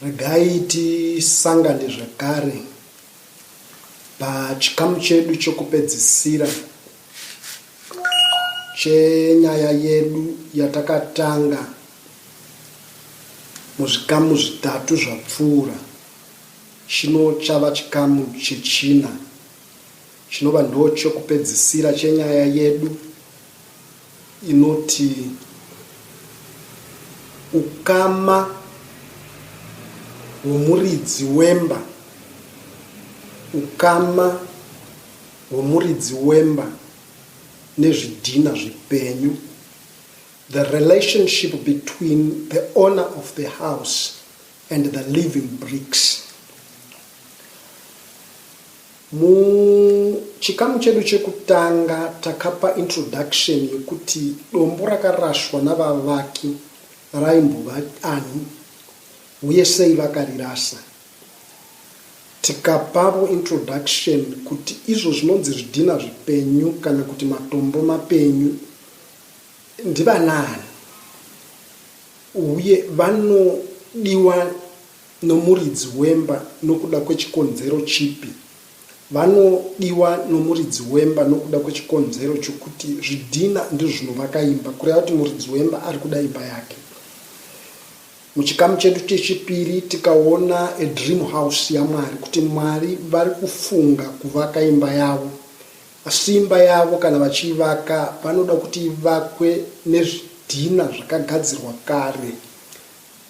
Regai tisangane zvekare pachikamu chedu chokupedzisira chenyaya yedu yatakatanga muzvikamu zvitatu zvapfuura. Chino chava chikamu chechina chinova ndochokupedzisira chenyaya yedu inoti ukama hwomuridzi wemba, ukama hwomuridzi wemba nezvidhina zvipenyu, the relationship between the owner of the house and the living bricks. Muchikamu chedu chekutanga takapa introduction yekuti dombo rakarashwa navavaki raimbova ani uye sei vakarirasa. Tikapavo introduction kuti izvo zvinonzi zvidhina zvipenyu kana kuti matombo mapenyu ndivanaani uye vanodiwa nomuridzi wemba nokuda kwechikonzero chipi? Vanodiwa nomuridzi wemba nokuda kwechikonzero chokuti zvidhina ndizvo zvinovaka imba, kureva kuti muridzi wemba ari kuda imba yake. Muchikamu chedu chechipiri tikaona a dream house yaMwari, kuti Mwari vari kufunga kuvaka imba yavo. Asi imba yavo kana vachiivaka vanoda kuti ivakwe nezvidhina zvakagadzirwa kare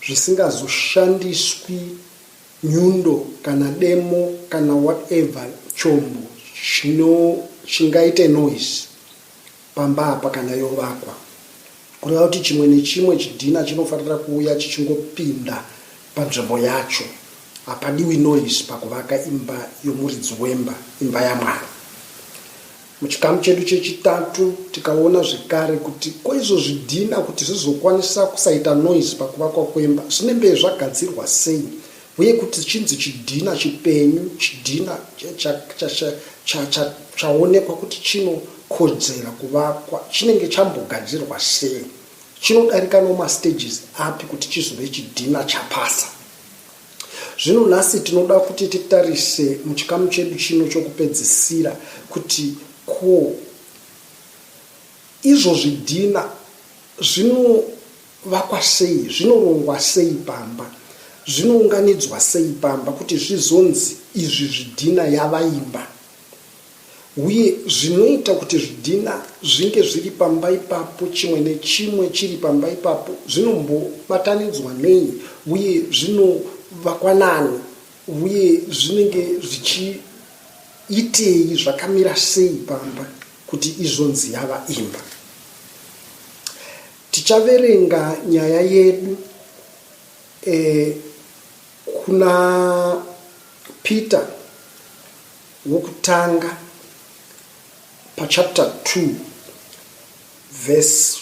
zvisingazoshandiswi nyundo kana demo kana whatever chombo chino chingaite noise pamba apa kana yovakwa. Kureva kuti chimwe nechimwe chidhina chinofanira kuuya chichingopinda panzvimbo yacho. Hapadiwi noise pakuvaka imba yomuridzi wemba, imba yaMwari. Muchikamu chedu chechitatu tikaona zvekare kuti ko izvo zvidhina kuti zvizokwanisa kusaita noise pakuvakwa kwemba zvinenge zvagadzirwa sei uye kuti chinzi chidhina chipenyu, chidhina chaonekwa kuti chinokodzera kuvakwa chinenge chambogadzirwa sei, chinodarika nomastages api kuti chizove chidhina chapasa. Zvino nhasi tinoda kuti titarise muchikamu chedu chino chokupedzisira kuti ko izvo zvidhina zvinovakwa sei, zvinorongwa sei pamba, zvinounganidzwa sei pamba kuti zvizonzi izvi zvidhina yava imba. Uye zvinoita kuti zvidhina zvinge zviri pamba ipapo, chimwe nechimwe chiri pamba ipapo, zvinombobatanidzwa nei, uye zvinovakwa nani, uye zvinenge zvichiitei, zvakamira sei pamba kuti izonzi yava imba. Tichaverenga nyaya yedu e, kuna Peter wokutanga pachapter 2 verse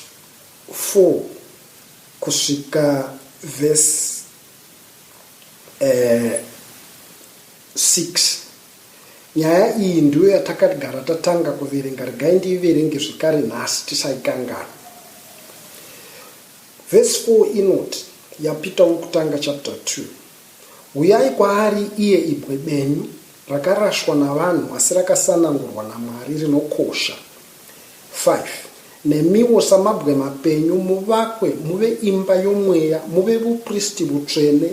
4 kusvika verse eh, 6. Nyaya iyi ndiyo yatakagara tatanga kuverenga, regai ndiiverenge zvekare nhasi tisaikanganwa. Verse 4 inoti, yaPeter wokutanga chapter 2, Uyai kwaari iye ibwe benyu, rakarashwa navanhu asi rakasanangurwa naMwari rinokosha. 5 nemiwo samabwe mapenyu muvakwe muve imba yomweya muve vupristi vutsvene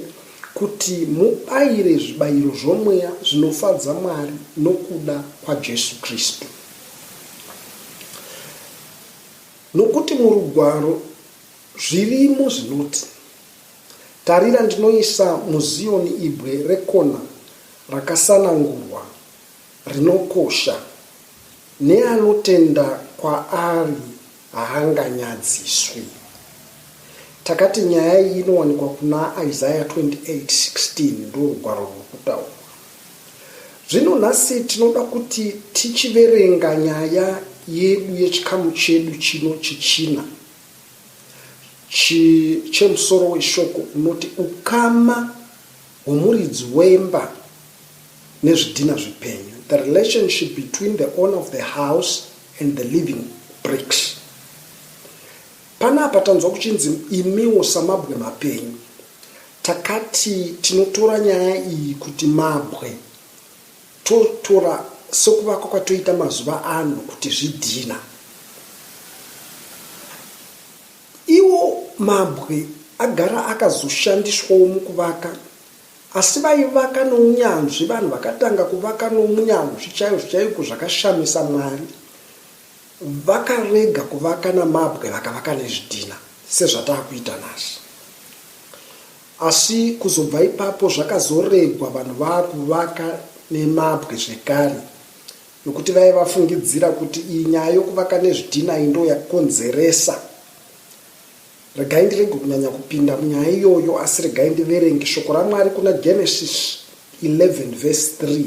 kuti mubayire zvibayiro zvomweya zvinofadza Mwari nokuda kwaJesu Kristu. Nokuti murugwaro zvirimo zvinoti. Tarira ndinoisa muZiyoni ibwe rekona rakasanangurwa, rinokosha, neanotenda kwaari haanganyadziswi. Takati nyaya iyi inowanikwa kuna Isaya 28:16 ndorugwaro rwuri kutaurwa. Zvino nhasi tinoda kuti tichiverenga nyaya yedu yechikamu chedu chino chechina. Chi chemusoro weshoko unoti ukama hwomuridzi wemba nezvidhina zvipenyu, the relationship between the owner of the house and the living bricks. Panapa tanzwa kuchinzi imiwo samabwe mapenyu. Takati tinotora nyaya iyi kuti mabwe totora sekuvakwa kwatoita mazuva ano kuti zvidhina. Iwo mabwe agara akazoshandiswawo mukuvaka asi vaivaka nounyanzvi vanhu vakatanga kuvaka nounyanzvi chaizvo chaiko zvakashamisa Mwari Vakarega kuvaka namabwe vakavaka nezvidhina sezvatakuita nhasi. Asi kuzobva ipapo zvakazoregwa vanhu vaakuvaka nemabwe zvekare nokuti vaive vafungidzira kuti iyi nyaya yokuvaka nezvidhina iyi ndoyakonzeresa. Regai ndirege kunyanya kupinda munyaya iyoyo asi regai ndiverenge shoko raMwari kuna Genesis 11 verse 3.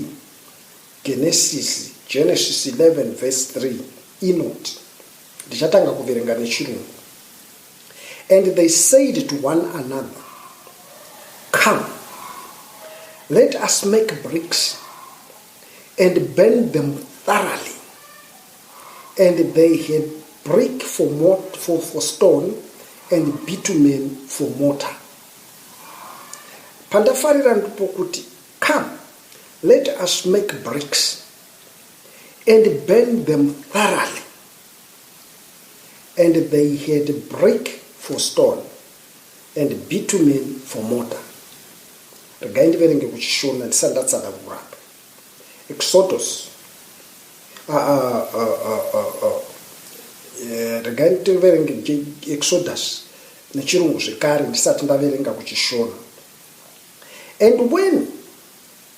Genesisi, Genesis 11 verse 3, inoti, ndichatanga kuverenga nechirungu. And they said to one another, Come, let us make bricks and burn them thoroughly. And they had brick for, mort, for, for stone and bitumen for mortar. Pandafarira ndipo kuti Come, let us make bricks and burn them thoroughly. And they had brick for stone and bitumen for mortar. Regai ndiverenge kuchishona ndisati ndatsanangura apa. Exodus. Uh, uh, uh, uh, uh, regai ndiverenge Exodus nechirungu zvekare ndisati ndaverenga kuchishona. And when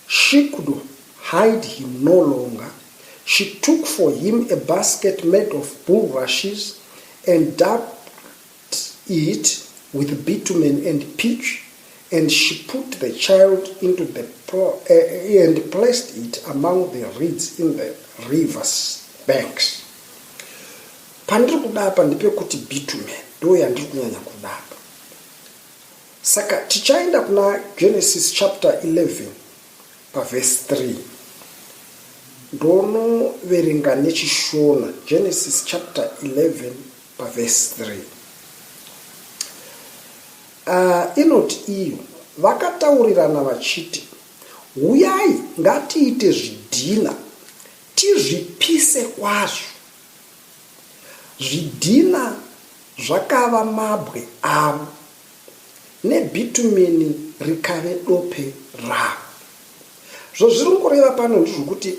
she could hide him no longer, she took for him a basket made of bulrushes and dabbed it with bitumen and pitch, and she put the child into the pro, and placed it among the reeds in the river's banks. Pandiri kuda apa ndepekuti bitumen ndo yandiri kunyanya kuda apa. Saka tichaenda kuna Genesis chapter 11 paverse 3. Ndonoverenga nechiShona Genesis chapter 11 paverse 3. Uh, inoti iyo vakataurirana vachiti huyai ngatiite zvidhina tizvipise kwazvo Zvidhina zvakava mabwe avo, nebhitumeni rikave dope ravo. Zvazviri kungoreva pano ndezvokuti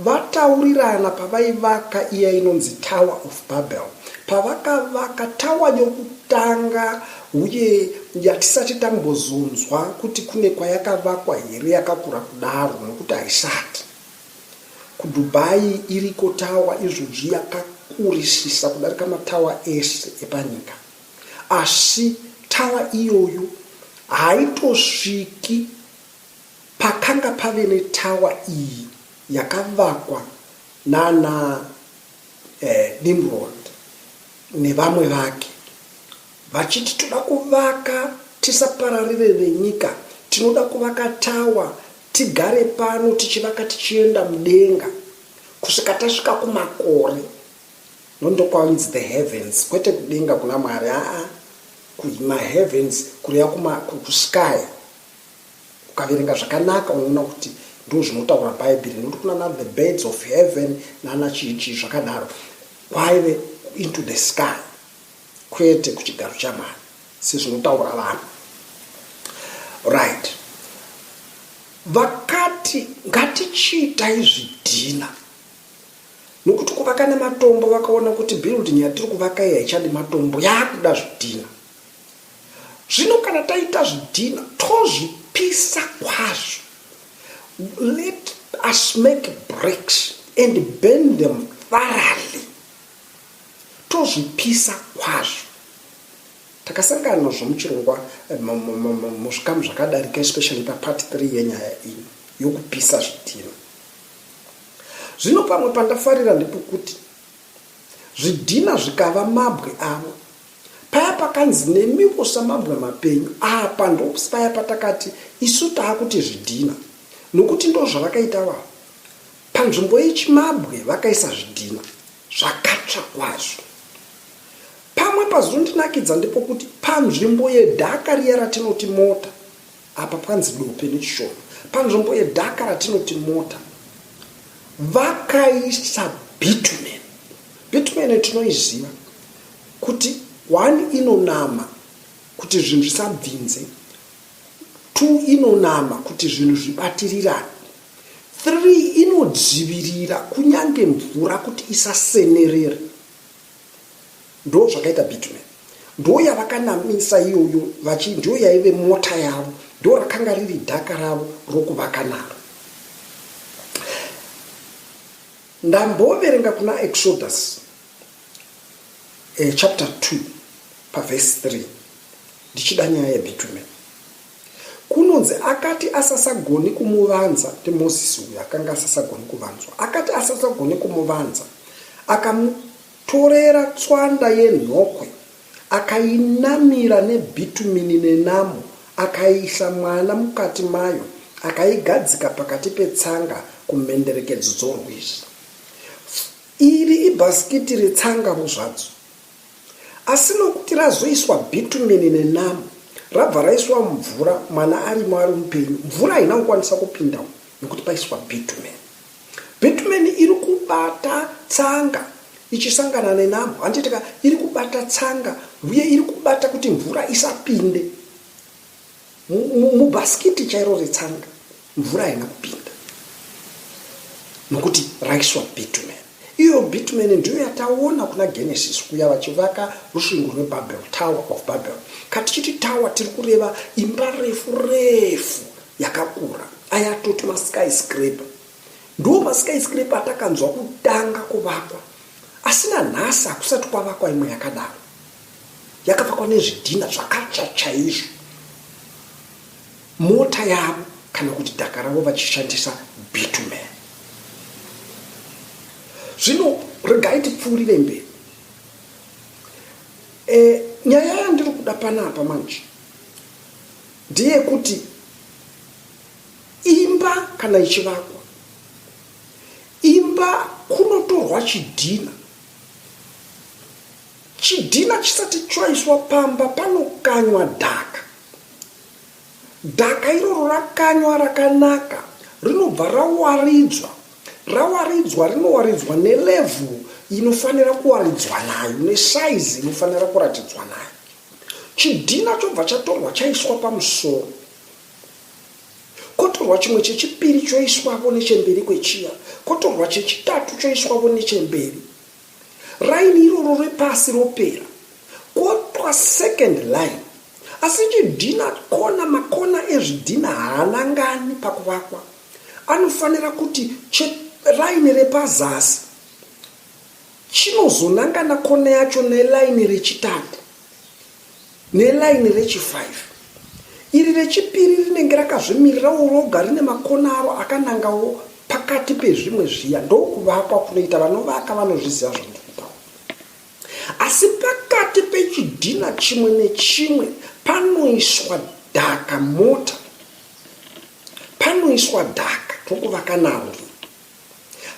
vataurirana pavaivaka iya inonzi Tower of Babel, pavakavaka tawa yokutanga uye yatisati tambozonzwa kuti kune kwayakavakwa here yakakura kudaro nokuti haisati. KuDubai iriko tower izvozvi yakakurisisa kudarika matower ese epanyika. Asi tower iyoyo haitosviki pakanga pave netower iyi yakavakwa nana eh, Nimrod nevamwe vake vachiti toda kuvaka tisapararire nenyika, tinoda kuvaka tower Tigare pano tichivaka tichienda mudenga kusvika tasvika kumakore. Nondokwainzi the heavens kwete kudenga kuna Mwari aa kumaheavens kureva kuma kusky. Ukaverenga zvakanaka unoona kuti ndozvinotaura Bhaibheri nokuti kuna na the birds of heaven nana chii chii zvakadaro kwaive into the sky kwete kuchigaro chaMwari. Sezvinotaura vanhu. Right. Vakati ngatichiitai zvidhina. Nokuti kuvaka nematombo vakaona kuti building yatiri kuvaka iyi haichadi matombo yakuda zvidhina. Zvino kana taita zvidhina tozvipisa kwazvo. Let us make bricks and burn them thoroughly. Tozvipisa kwazvo. Takasangana nazvo muchirongwa eh, muzvikamu zvakadarika especially papart 3 yenyaya iyi yokupisa zvidhina. Zvino pamwe pandafarira ndepekuti zvidhina zvikava mabwe avo paya pakanzi nemiwo samabwe mapenyu apa ndopaya patakati isu taakuti zvidhina nokuti ndozvavakaita vavo Panzvimbo yechimabwe vakaisa zvidhina zvakatsva kwazvo. Pamwe pazondinakidza ndepokuti panzvimbo yedhaka riya ratinoti mota. Apa panzi dope neChishona. Panzvimbo yedhaka ratinoti mota, vakaisa bitumen. Bitumen tinoiziva kuti one inonama kuti zvinhu zvisabvinze, two inonama kuti zvinhu zvibatirirane, three inodzivirira kunyange mvura kuti isasenerere. Ndo zvakaita bitumen. Ndo yavakanamisa iyoyo vachi ndiyo yaive mota yavo, ndo rakanga riri dhaka ravo rokuvaka naro. Ndamboverenga kuna Exodus eh, chapter 2 pavhesi 3 ndichida nyaya yebitumen. Kunonzi akati asasagoni kumuvanza, ndiMozisi uyu akanga asasagoni kuvanzwa, akati asasagoni kumuvanza, akamutorera tswanda yenhokwe, akainamira nebhitumini nenamo, akaisa mwana mukati mayo, akaigadzika pakati petsanga kumhenderekedzo dzorwizi. Iri ibhasikiti retsangavo zvadzo. Asi nokuti razoiswa bhitumini nenamo, rabva raiswa mumvura, mwana arimo ari mupenyu, mvura haina kukwanisa kupinda umu nokuti paiswa bhitumeni. Bhitumeni iri kubata tsanga ichisangana nenamo, handiti ka? Iri kubata tsanga uye iri kubata kuti mvura isapinde mubhasikiti chairo retsanga. Mvura haina kupinda nokuti raiswa bitumen. Iyo bitumen ndiyo yataona kuna Genesis kuya vachivaka rusvingo rweBabel, Tower of Babel. Katichiti tower tiri kureva imba refu refu yakakura, aya toti maskyscraper. Ndiwo maskyscraper atakanzwa kutanga kuvakwa, asi nanhasi hakusati kwavakwa imwe yakadaro. Yakavakwa nezvidhina zvakatsva chaizvo. Mota yavo kana kuti dhaka ravo vachishandisa bitumen. Zvino regai tipfuurire mberi. E, nyaya yandiri kuda panapa manje ndeyekuti imba kana ichivakwa, imba kunotorwa chidhina. Chidhina chisati chaiswa pamba panokanywa dhaka. Dhaka iroro rakanywa rakanaka rinobva rawaridzwa. Rawaridzwa rinowaridzwa nelevel inofanira kuwaridzwa nayo, nesaizi inofanira kuratidzwa nayo. Chidhina chobva chatorwa chaiswa pamusoro. Kotorwa chimwe chechipiri choiswavo nechemberi kwechiya. Kotorwa chechitatu choiswavo nechemberi. Raini iroro repasi ropera. Kotwa second line. Asi chidhina kona makona ezvidhina haanangani pakuvakwa. Anofanira kuti che raini repazasi chinozonangana kona yacho nelaini rechitatu nelaini rechi-5. Iri rechipiri rinenge rakazvimirirawo roga rine makona aro akanangawo pakati pezvimwe zviya. Ndokuvakwa kunoita vanovaka vanozviziva zvandiri kutaura. Asi pakati pechidhina chimwe nechimwe panoiswa dhaka mota. Panoiswa dhaka rokuvaka naro.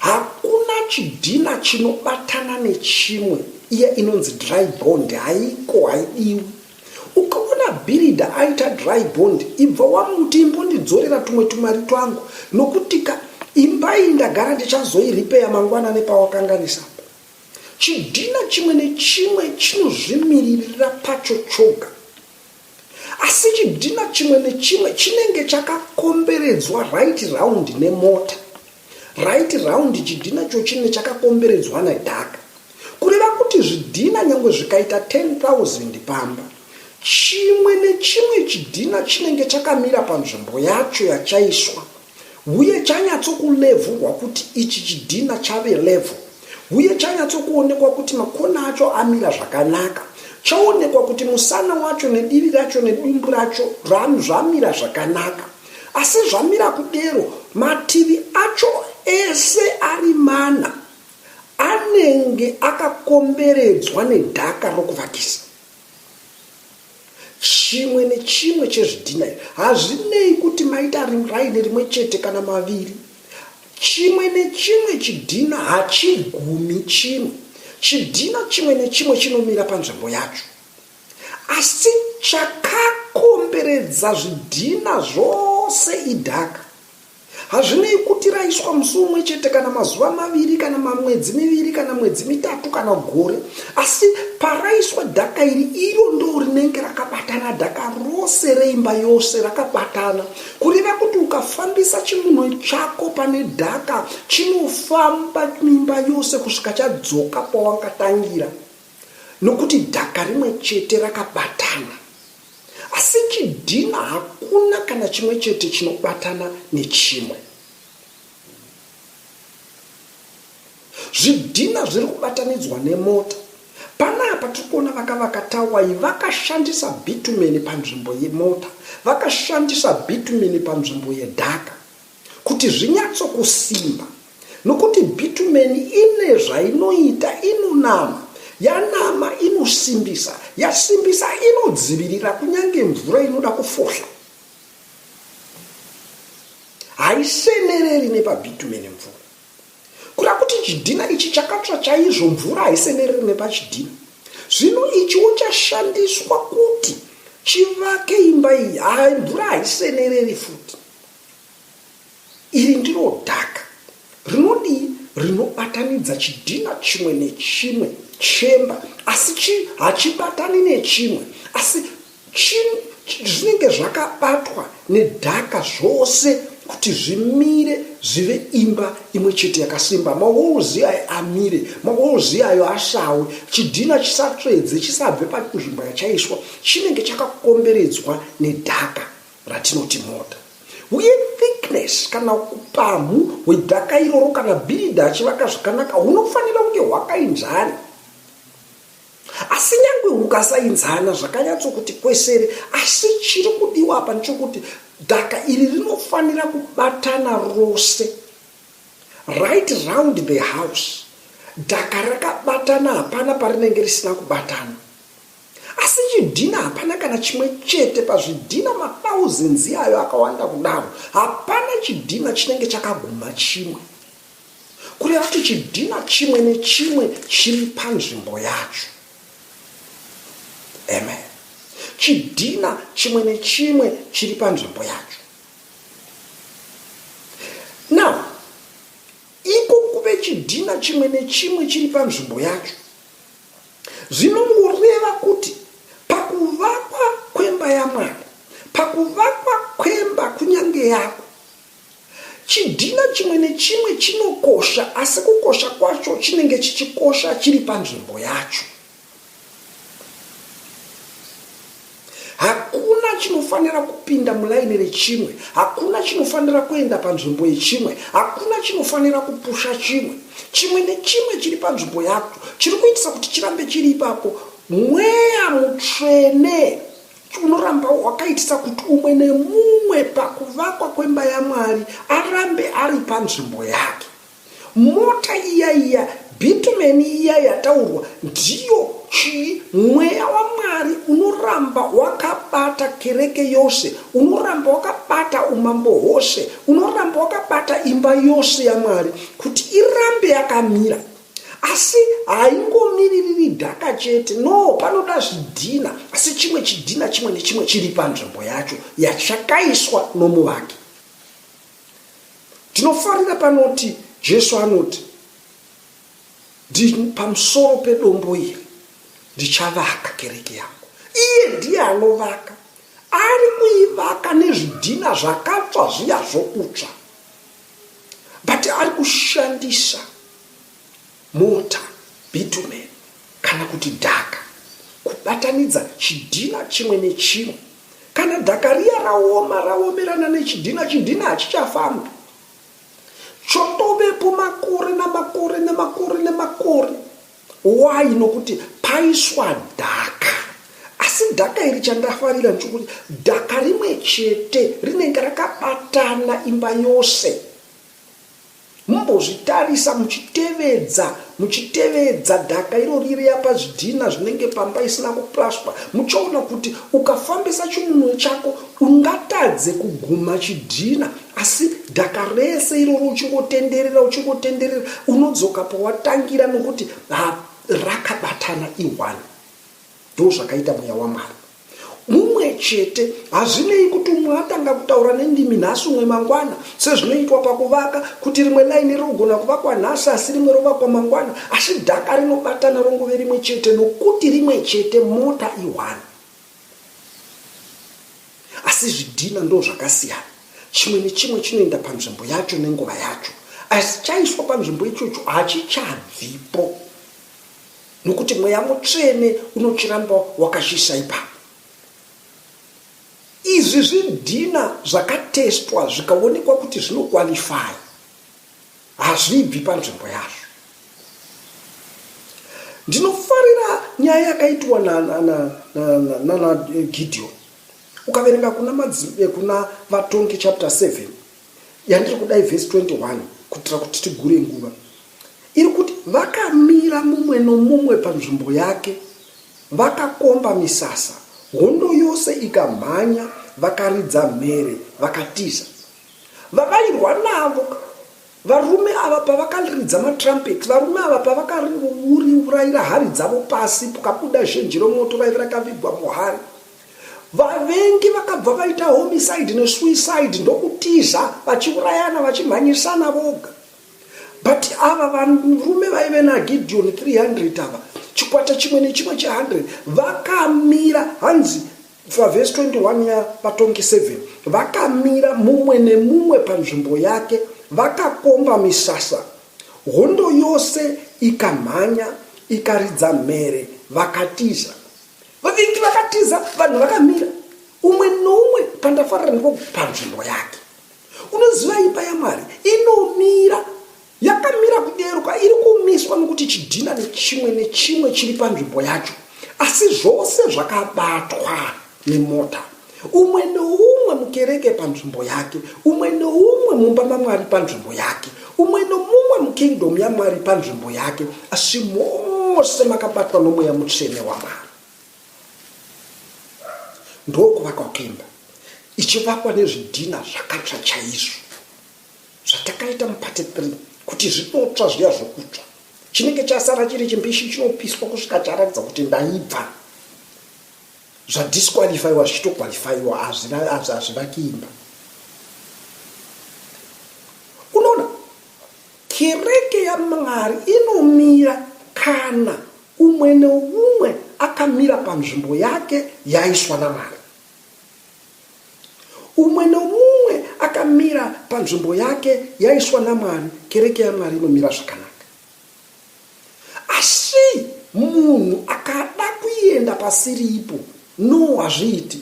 Hakuna chidhina chinobatana nechimwe, iya inonzi dry bond haiko, haidiwi. Ukaona bhiridha aita dry bond ibva wamuti imbondidzorera tumwe tumari twangu nokutika imba iyi ndagara ndichazoiripeya mangwana nepawakanganisa apa. Chidhina chimwe nechimwe chinozvimiririra pacho choga. Asi chidhina chimwe nechimwe chinenge chakakomberedzwa right round nemota. Right round chidhina cho chine chakakomberedzwa nedhaka. Kureva kuti zvidhina nyangwe zvikaita 10,000 pamba, chimwe nechimwe chidhina chinenge chakamira panzvimbo yacho yachaiswa Huye chanyatsokulevhurwa kuti ichi chidhina chave level. Huye chanyatsokuonekwa kuti makona acho amira zvakanaka. Chaonekwa kuti musana wacho nedivi racho nedumbu racho zvamira zvakanaka. Asi zvamira kudero, mativi acho ese ari mana anenge akakomberedzwa nedhaka rokuvakisa. Chimwe nechimwe chezvidhina izvi, hazvinei kuti maita raini rimwe chete kana maviri, chimwe nechimwe chidhina hachigumi chimwe. Chidhina chimwe nechimwe chinomira panzvimbo yacho. Asi chakakomberedzwa. Rinokomberedza zvidhina zvose idhaka. Hazvinei kuti raiswa musi umwe chete kana mazuva maviri kana mamwedzi miviri kana mwedzi mitatu kana gore, asi paraiswa dhaka iri iro ndo rinenge rakabatana, dhaka rose reimba yose rakabatana. Kureva kuti ukafambisa chimunwe chako pane dhaka chinofamba mimba yose kusvika chadzoka pawakatangira nokuti dhaka rimwe chete rakabatana. Asi chidhina hakuna kana chimwe chete chinobatana nechimwe. Zvidhina zviri kubatanidzwa nemota. Panapa tiri kuona vakavaka tawa iyi vakashandisa bhitumeni panzvimbo yemota, vakashandisa bhitumeni panzvimbo yedhaka kuti zvinyatsokusimba nokuti bhitumeni ine zvainoita, inonama, yanama inosimbisa, yasimbisa inodzivirira kunyange mvura inoda kufohla. Haisenereri nepabhitumeni mvura. Kureva kuti chidhina ichi chakatsva chaizvo, mvura haisenereri nepachidhina. Zvino ichiwo chashandiswa kuti chivake imba iyi, hai mvura haisenereri futi. Iri ndiro dhaka rinodii? Rinobatanidza chidhina chimwe nechimwe chemba, asi chi, hachibatani nechimwe, asi chi, zvinenge zvakabatwa nedhaka zvose kuti zvimire zvive imba imwe chete yakasimba. Mawalls ayo amire, mawalls ayo asawe, chidhina chisatsvedze, chisabve panzvimbo yachaiswa, chinenge chakakomberedzwa nedhaka ratinoti mota. Uye thickness kana upamhu hwedhaka iroro kana bhiridha achivaka zvakanaka hunofanira kunge hwakainzana. Asi nyangwe hukasainzana zvakanyatsokuti kwesere, asi chiri kudiwa apa ndechokuti dhaka iri rinofanira kubatana rose right round the house. Dhaka rakabatana hapana parinenge risina kubatana. Asi chidhina hapana kana chimwe chete pazvidhina mathousands iyayo akawanda kudaro, hapana chidhina chinenge chakaguma chimwe. Kureva kuti chidhina chimwe nechimwe chiri panzvimbo yacho. Amen. Chidhina chimwe nechimwe chiri panzvimbo yacho. Now, iko kuve chidhina chimwe nechimwe chiri panzvimbo yacho Zvinongoreva kuti pakuvakwa kwemba yaMwari, pakuvakwa kwemba kunyange yako, chidhina chimwe nechimwe chinokosha, asi kukosha kwacho chinenge chichikosha chiri panzvimbo yacho. Hakuna chinofanira kupinda mulaini rechimwe, hakuna chinofanira kuenda panzvimbo yechimwe, hakuna chinofanira kupusha chimwe. Chimwe nechimwe chiri panzvimbo yacho, chiri kuitisa kuti chirambe chiri ipapo. Mweya Mutsvene unoramba wakaitisa kuti umwe nemumwe pakuvakwa kwemba yaMwari arambe ari panzvimbo yake. Mota iya iya, bitumen iya yataurwa ndiyo chii? Mweya waMwari unoramba wakabata kereke yose, unoramba wakabata umambo hwose, unoramba wakabata imba yose yaMwari kuti irambe yakamira. Asi haingomiririri dhaka chete, no, panoda zvidhina, asi chimwe chidhina chimwe nechimwe chiri panzvimbo yacho yachakaiswa nomuvaki. Tinofarira panoti Jesu anoti, Pamusoro pedombo iri ndichavaka kereke yangu. Iye ndiye anovaka. Ari kuivaka nezvidhina zvakatsva zviya zvokutsva. But ari kushandisa mota, bitumen kana kuti dhaka kubatanidza chidhina chimwe nechimwe. Kana dhaka riya raoma raomerana nechidhina, chidhina hachichafambi. Chotovepo makore namakore nemakore nemakore. Why? Nokuti paiswa dhaka. Asi dhaka iri chandafarira ndechokuti dhaka rimwe chete rinenge rakabatana imba yose. Mumbozvitarisa muchitevedza muchitevedza dhaka iro ririya pazvidhina zvinenge pamba isina kuplastwa muchaona kuti ukafambisa chimunwe chako ungatadze kuguma chidhina asi dhaka rese iroro uchingotenderera uchingotenderera unodzoka pawatangira nokuti rakabatana i1 ndozvakaita mweya wamwari mumwe. chete. Hazvinei kuti umwe atanga kutaura nendimi nhasi umwe mangwana, sezvinoitwa pakuvaka, kuti rimwe laini rinogona kuvakwa nhasi asi rimwe rovakwa mangwana, asi dhaka rinobatana rongove rimwe chete nokuti rimwe chete, mota ihwani. Asi zvidhina ndozvakasiyana. Chimwe nechimwe chinoenda panzvimbo yacho nenguva yacho. Asi chaiswa panzvimbo ichocho hachichabvipo. Nokuti Mweya Mutsvene unochiramba wakachiisa ipapo. Izvi zvidhina zvakatestwa zvikaonekwa kuti zvinokwalifaya. Hazvibvi panzvimbo yazvo. Ndinofarira nyaya yakaitwa nana Gideon. Ukaverenga kuna madzi, eh, kuna Vatongi chapter 7 yandiri kudai verse 21 kuitira kuti tigure nguva. Iri kuti vakamira mumwe nomumwe panzvimbo yake vakakomba misasa, hondo yose ikamhanya, vakaridza mhere vakatiza. Vavairwa navo varume ava pavakaridza matrumpets, varume ava pavakaurayira hari dzavo pasi, pukabuda zhenje romoto raive rakavigwa muhari. Vavengi vakabva vaita homicide nesuicide ndokutiza vachiurayana vachimhanyisana voga. But ava varume vaive naGideon 300 ava, chikwata chimwe nechimwe che100 vakamira hanzi Pavhesi 21 yaVatongi 7, vakamira mumwe nemumwe panzvimbo yake, vakakomba misasa. Hondo yose ikamhanya, ikaridza mhere, vakatiza. Vavengi vakatiza, vanhu vakamira, umwe noumwe pandafarira ndipo panzvimbo yake. Unoziva imba yaMwari inomira Yakamira kuderuka iri kumiswa nokuti chidhina nechimwe nechimwe chiri panzvimbo yacho, asi zvose zvakabatwa nemota. Umwe noumwe mukereke panzvimbo yake, umwe noumwe mumba maMwari panzvimbo yake, umwe nomumwe mukingdom yaMwari panzvimbo yake, asi mose makabatwa noMweya Mutsvene waMwari. Ndokuvakwa kwemba ichivakwa nezvidhina zvakatsva chaizvo. Zvatakaita mupart 3 kuti zvinotsva zviya zvokutsva. Chinenge chasara chiri chimbishi chinopiswa kusvika charatidza kuti ndaibva. Zvadisqualifyiwa zvichitoqualifyiwa hazvivaki imba. Unoona, kereke yaMwari inomira kana umwe neumwe akamira panzvimbo yake yaiswa naMwari. Umwe nomumwe akamira panzvimbo yake yaiswa naMwari, kereke yaMwari inomira zvakanaka. Asi munhu akada kuenda pasiri ipo, no hazviiti.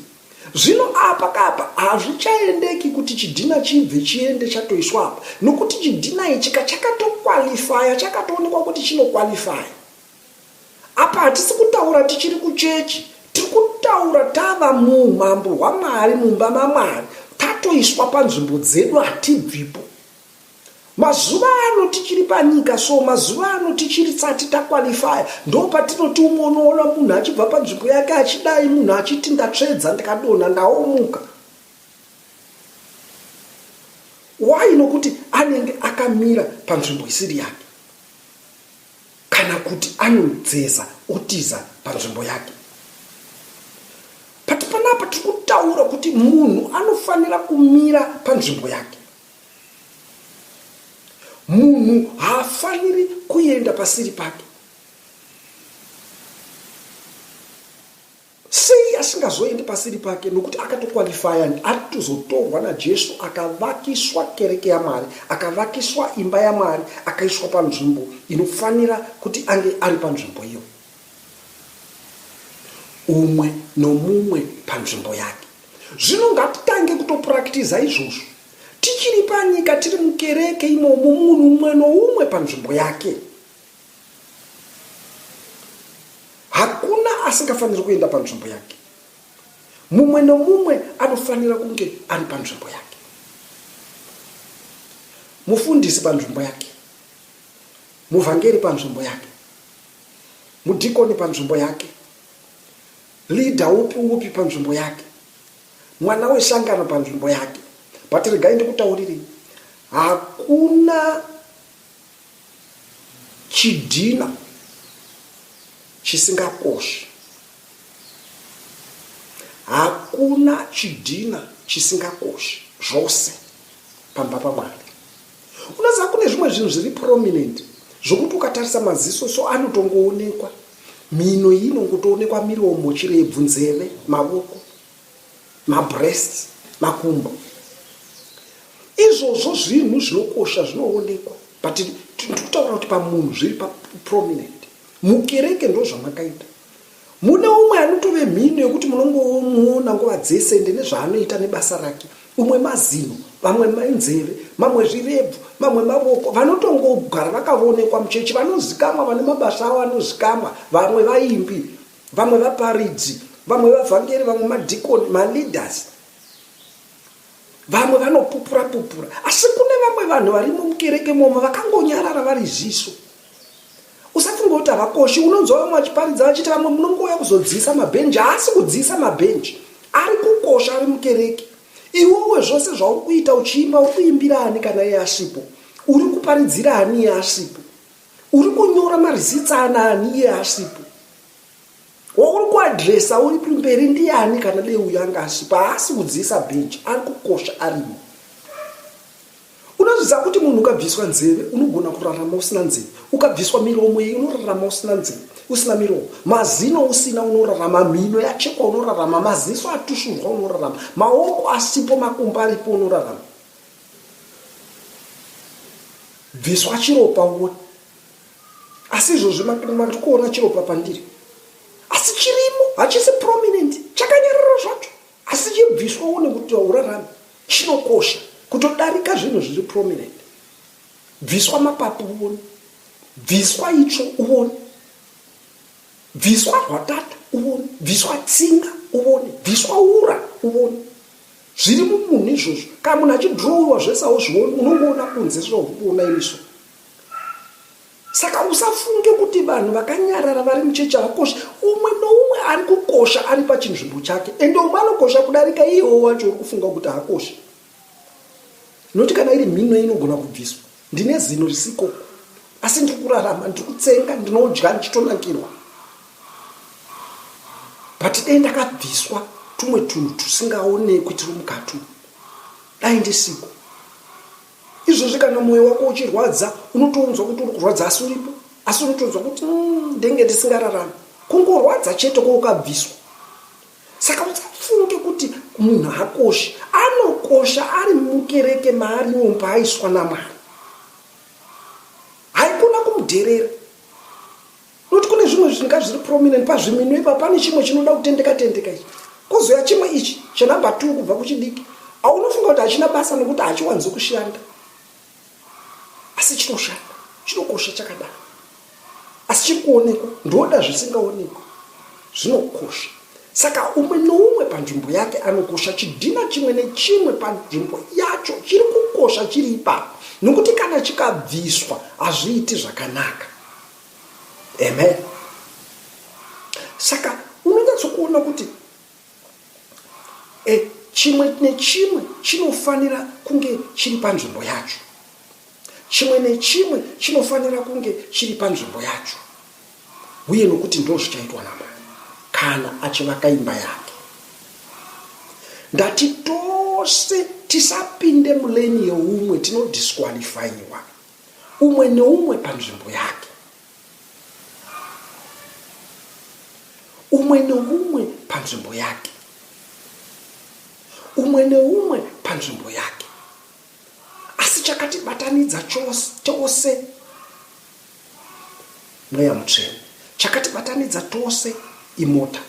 Zvino apa kapa hazvichaendeki kuti chidhina chibve chiende chatoiswa apa, nokuti chidhina ichi ka chakatokwalifaya, chakatoonekwa kuti chinokwalifaya. Apa hatisi kutaura tichiri kuchechi, tiri kutaura tava muumambo hwaMwari, mumba maMwari, tatoiswa panzvimbo dzedu, hatibvipo. Mazuva ano tichiri panyika so mazuva ano tichiri tsati takwalifaya ndopatinoti umwe unoona munhu achibva panzvimbo yake achidai munhu achiti ndatsvedza ndikadonha ndaomuka. Why? Nokuti anenge akamira panzvimbo isiri yake. Kana kuti anodzeza otiza panzvimbo yake. But panapa tiri kutaura kuti munhu anofanira kumira panzvimbo yake. Munhu haafaniri kuenda pasiri pake. Sei asingazoendi pasiri pake nokuti akatokwalifaya atozotorwa naJesu akavakiswa kereke yaMwari akavakiswa imba yaMwari akaiswa panzvimbo inofanira kuti ange ari panzvimbo iyo umwe nomumwe panzvimbo yake zvino ngatitange kutopurakitiza izvozvo tichiri panyika tiri mukereke imomo munhu umwe noumwe panzvimbo yake Hakuna asingafaniri kuenda panzvimbo yake. Mumwe nomumwe anofanira kunge ari panzvimbo yake. Mufundisi panzvimbo yake, muvhangeri panzvimbo yake, mudhikoni panzvimbo yake, leader upi upi panzvimbo yake, mwana wesangano panzvimbo yake. But regai ndikutaurirei, hakuna Chidhina chisingakoshi. Hakuna chidhina chisingakoshi, zvose pamba paMwari. Unoziva kune zvimwe zvinhu zviri prominent zvokuti ukatarisa maziso so anotongoonekwa. Mhino iyi inongotoonekwa, miromo, chirebvu, nzeve, mavoko, mabreasts, makumbo. Izvozvo zvinhu zvinokosha zvinoonekwa but ndikutaura kuti pamunhu zviri paprominent. Mukereke ndozvamakaita. Mune umwe anotove mhino yekuti munongomuona nguva dzese ende nezvaanoita nebasa rake. Umwe mazino, vamwe nzeve, mamwe zvirebvu, mamwe mavoko. Vanotongogara vakavonekwa muchechi, vanozikamwa, vane mabasa avo anozikamwa. Vamwe vaimbi, vamwe vaparidzi, vamwe vavhangeri, vamwe madhikoni, maleaders. Vamwe vanopupura pupura. Asi kune vamwe vanhu varimo mukereke momo vakangonyarara vari ziso. Usafunga kuti havakoshi. Unonzwa vamwe vachiparidza vachiti vamwe munongouya kuzodziisa mabhenji. Haasi kudziisa mabhenji. Ari kukosha ari mukereke. Iwewe zvose zvauri kuita uchiimba uri kuimbira ani kana iye asipo? Uri kuparidzira ani iye asipo? Uri kunyora marisitsi ana ani iye asipo? Wauri kuadresa uri kumberi ndiani kana dei uyu anga asipo? Haasi kudziisa bhenji, ari kukosha arimo. Unoziva kuti munhu ukabviswa nzeve unogona kurarama usina nzeve. Ukabviswa miromo iyi unorarama usina nzeve, usina miromo. Mazino usina unorarama, mhino yachekwa unorarama, maziso atushurwa unorarama, maoko asipo makumbo aripo unorarama. Bviswa chiropa uone. Asi izvozvi mandiri kuona chiropa pandiri. Asi chirimo, hachisi prominent, chakanyarara zvacho. Asi chibviswa uone kuti haurarami. Chinokosha kutodarika zvinhu zviri prominent. Bviswa mapapu uone. Bviswa itsvo uone. Bviswa rwatata uone. Bviswa tsinga uone. Bviswa ura uone. Zviri mumunhu izvozvo. Kana munhu achidrowiwa zvese hauzvioni, unongoona kunze zvauri kuona imiso. Saka usafunge kuti vanhu vakanyarara vari muchechi havakoshi. Umwe noumwe ari kukosha ari pachinzvimbo chake. Ende umwe anokosha kudarika iyewo wacho uri kufunga kuti haakoshi. Noti kana iri mhino inogona kubviswa. Ndine zino risiko. Asi ndiri kurarama, ndiri kutsenga, ndinodya ndichitonakirwa. But dai ndakabviswa tumwe tunhu tusingaonekwi tiri mukati umu. Dai ndisiko. Izvozvi kana moyo wako uchirwadza unotounzwa kuti uri kurwadza asi uripo asi unotonzwa kuti mm, ndenge ndisingararami kungorwadza chete ko ukabviswa saka usafunge kuti munhu hakoshi anokosha ari mukereke maariwo paaiswa namwari haikona kumudherera Nokuti kune zvimwe zvinga zviri prominent pazvimino ipa pane chimwe chinoda kutendeka tendeka ichi. Kozouya chimwe ichi chenumber 2 kubva kuchidiki. Aunofunga kuti hachina basa nokuti hachiwanzo kushanda. Asi chinoshanda. Chinokosha chakadaro. Asi chiri kuonekwa. Ndoda zvisingaonekwi. Zvinokosha. Saka umwe noumwe panzvimbo yake anokosha. Chidhina chimwe nechimwe panzvimbo yacho chiri kukosha chiri ipapo. Nokuti kana chikabviswa hazviiti zvakanaka. Amen. Saka unonyatsokuona kuti e, chimwe nechimwe chinofanira kunge chiri panzvimbo yacho. Chimwe nechimwe chinofanira kunge chiri panzvimbo yacho. Uye nokuti ndozvichaitwa naMwari kana achivaka imba yake. Ndati tose tisapinde muleni yeumwe tinodisqualifyiwa. Umwe neumwe panzvimbo yake. Umwe neumwe panzvimbo yake. Umwe neumwe panzvimbo yake. Asi chakatibatanidza tose Mweya Mutsvene. Chakatibatanidza tose imota.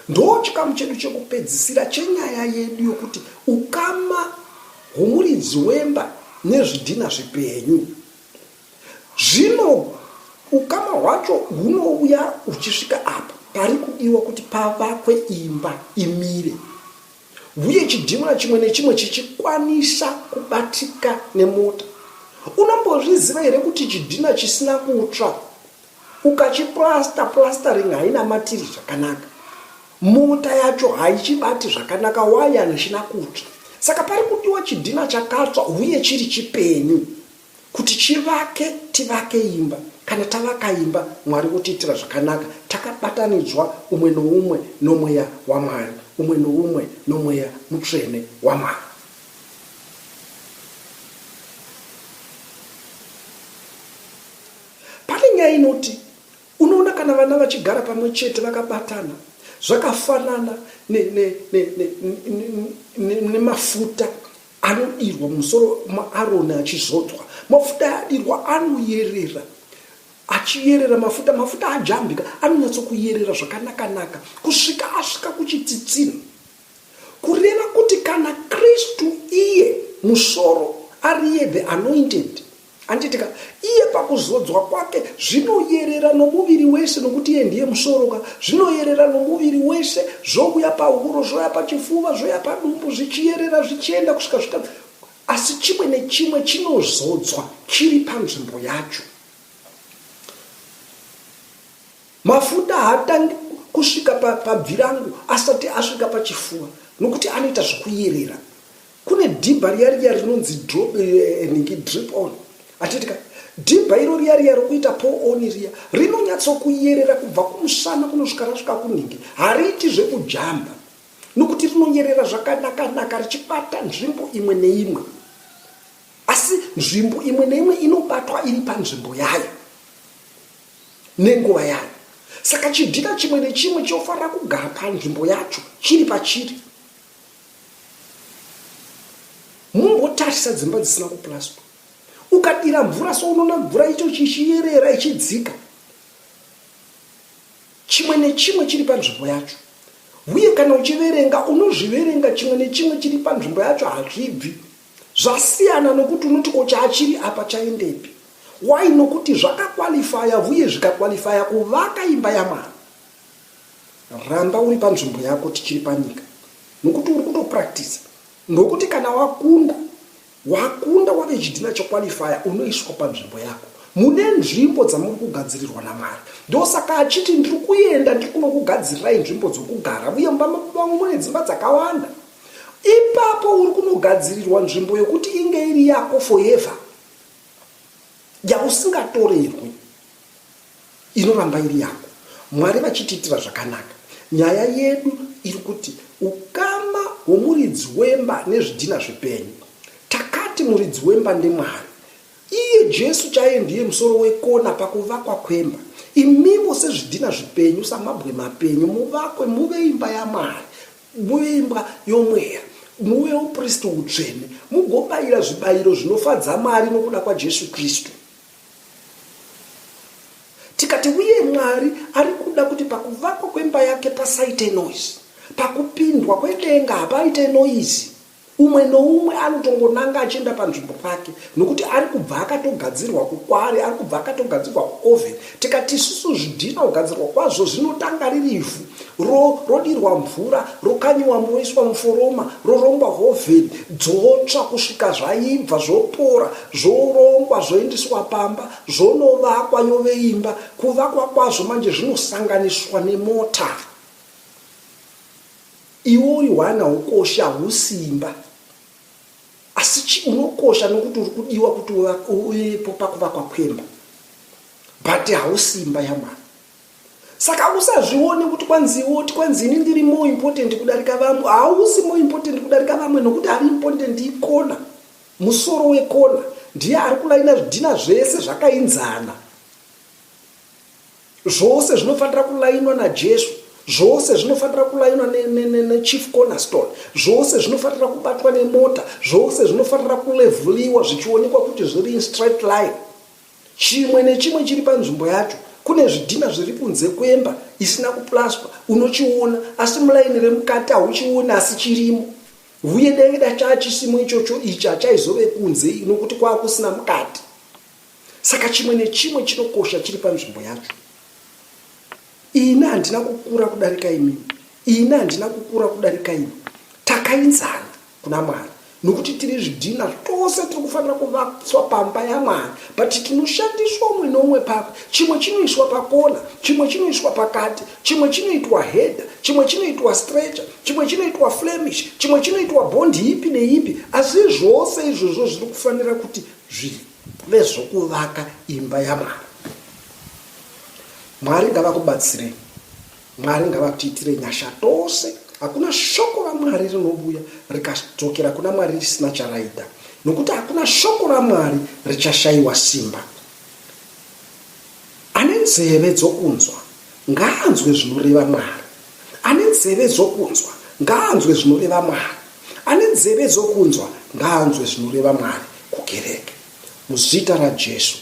Ndo chikamu chedu chekupedzisira chenyaya yedu yokuti ukama hwomuridzi wemba nezvidhina zvipenyu. Zvino ukama hwacho hunouya huchisvika apo pari kudiwa kuti pavakwe imba imire uye chidhina chimwe nechimwe chichikwanisa kubatika nemota. Unombozviziva here kuti chidhina chisina kutsva Ukachiplaster plastering hainamatiri zvakanaka. Mota yacho haichibati zvakanaka why hachina kutsva. Saka pari kudiwa chidhina chakatsva huye chiri chipenyu kuti chivake tivake imba. Kana tavaka imba, Mwari votiitira zvakanaka, takabatanidzwa umwe noumwe noMweya waMwari, umwe noumwe noMweya Mutsvene waMwari. Pane nyaya inoti Unoona kana vana vachigara pamwe chete vakabatana zvakafanana nemafuta anodirwa mumusoro maAroni achizodzwa. Mafuta adirwa anoyerera achiyerera mafuta mafuta ajambika anonyatsokuyerera zvakanakanaka kusvika asvika kuchitsitsinho. Kureva kuti kana Kristu iye musoro ariye the anointed Handiti ka? Iye pakuzodzwa kwake zvinoyerera nomuviri wese nokuti iye ndiye musoro ka. Zvinoyerera nomuviri wese zvouya pahuro zvoya pachifuva zvoya padumbu zvichiyerera zvichienda kusvika zvita asi chimwe nechimwe chinozodzwa chiri panzvimbo yacho. Mafuta haatangi kusvika pabvi rangu asati asvika pachifuva nokuti anoita zvokuyerera. Kune dhibha riya riya rinonzi drop, eh, nhingi drip on handiti ka dhibha iro riya riya rokuita pour on riya rinonyatsokuyerera kubva kumusana kunosvika rasvika kunhingi hariiti zvekujamba nokuti rinoyerera zvakanakanaka richibata nzvimbo imwe neimwe asi nzvimbo imwe neimwe inobatwa iri panzvimbo yayo nenguva yayo saka chidhina chimwe nechimwe chinofanira kugara panzvimbo yacho chiri pachiri Mumbotarisa dzimba dzisina kuplastwa. Ukadira mvura so unoona mvura icho chichiyerera ichidzika. Chimwe nechimwe chiri panzvimbo yacho. Uye kana uchiverenga unozviverenga chimwe nechimwe chiri panzvimbo yacho hazvibvi. Zvasiyana nokuti unoti ko chaachiri apa chaendepi. Why nokuti zvakakwalifaya uye zvikakwalifaya kuvaka imba yaMwari. Ramba uri panzvimbo yako tichiri panyika nokuti uri kutopractisa nokuti kana wakunda wakunda wave chidhina chequalifyer unoiswa panzvimbo yako mune nzvimbo dzamuri kugadzirirwa namwari ndosaka achiti ndiri kuenda ndiri kunokugadzirirai nzvimbo dzokugara uye mumba mavangu mune dzimba dzakawanda ipapo uri kunogadzirirwa nzvimbo yokuti inge iri yako forever yausingatorerwi inoramba iri yako Mwari vachitiitira zvakanaka. Nyaya yedu iri kuti ukama hwomuridzi wemba nezvidhina zvipenyu. Takati muridzi wemba ndiMwari. Iye Jesu chaiye ndiye musoro wekona pakuvakwa kwemba. Imivo sezvidhina zvipenyu samabwe mapenyu muvakwe muve imba yaMwari, muve imba yomweya, muve upristi hutsvene, mugobayira zvibayiro zvinofadza Mwari nokuda kwaJesu Kristu. Tikati uye Mwari ari kuda kuti pakuvakwa kwemba yake pasaite noise. Pakupindwa kwedenga hapaite noise. Umwe noumwe anotongonanga achienda panzvimbo pake nokuti ari kubva akatogadzirwa kukwari, ari kubva akatogadzirwa kuoven. Tikati isusu zvidhina kugadzirwa kwazvo zvinotanga riri ivhu ro, rodirwa mvura rokanyiwa roiswa muforoma rorongwa hovheni dzotsva kusvika zvaibva zvopora zvorongwa zvoendeswa pamba zvonovakwa yove imba kuvakwa kwazvo manje zvinosanganiswa nemota iwe uri hwana hukosha husimba asi chi unokosha nokuti uri kudiwa kuti uvepo pakuvakwa kwemba but hausimba yamwari Saka usazvione kuti kwanzi iwe oti kwanzi ini ndiri more important kudarika vamwe. Hausi more important kudarika vamwe nokuti ari important ikona. Musoro wekona ndiye ari kulaina zvidhina zvese zvakainzana. Zvose zvinofanira kulainwa naJesu. Zvose zvinofanira kulainwa nechief ne, ne, cornerstone. Zvose zvinofanira kubatwa nemota. Zvose zvinofanira kulevhuliwa zvichionekwa kuti zviri in straight line. Chimwe nechimwe chiri panzvimbo yacho. Kune zvidhina zviri kunze kwemba isina kuplastwa, unochiona, asi mulaini remukati hauchioni asi chirimo. Vuye dai da chachisimo ichocho ichi hachaizove kunze nokuti kwakusina mukati. Saka chimwe nechimwe chinokosha chiri panzvimbo yacho. Ini handina kukura kudarika imimi. Ini handina kukura kudarika imi. Takainzana. kuna Mwari nokuti tiri zvidhina tose tiri kufanira kuvakiswa pamba yaMwari but tinoshandiswa umwe neumwe pako chimwe chinoiswa pakona chimwe chinoiswa pakati chimwe chinoitwa header chimwe chinoitwa stretcher chimwe chinoitwa flemish chimwe chinoitwa bond ipi neipi asi zvose izvozvo zviri kufanira kuti zvive zvokuvaka imba yaMwari. Mwari ngavakubatsirei. Mwari ngavatiitire nyasha tose. Hakuna shoko raMwari rinovuya rikadzokera kuna Mwari risina charaita, nokuti hakuna shoko raMwari richashayiwa simba. Ane nzeve dzokunzwa ngaanzwe zvinoreva Mwari. Ane nzeve dzokunzwa ngaanzwe zvinoreva Mwari. Ane nzeve dzokunzwa ngaanzwe zvinoreva Mwari kukereke. Muzita raJesu.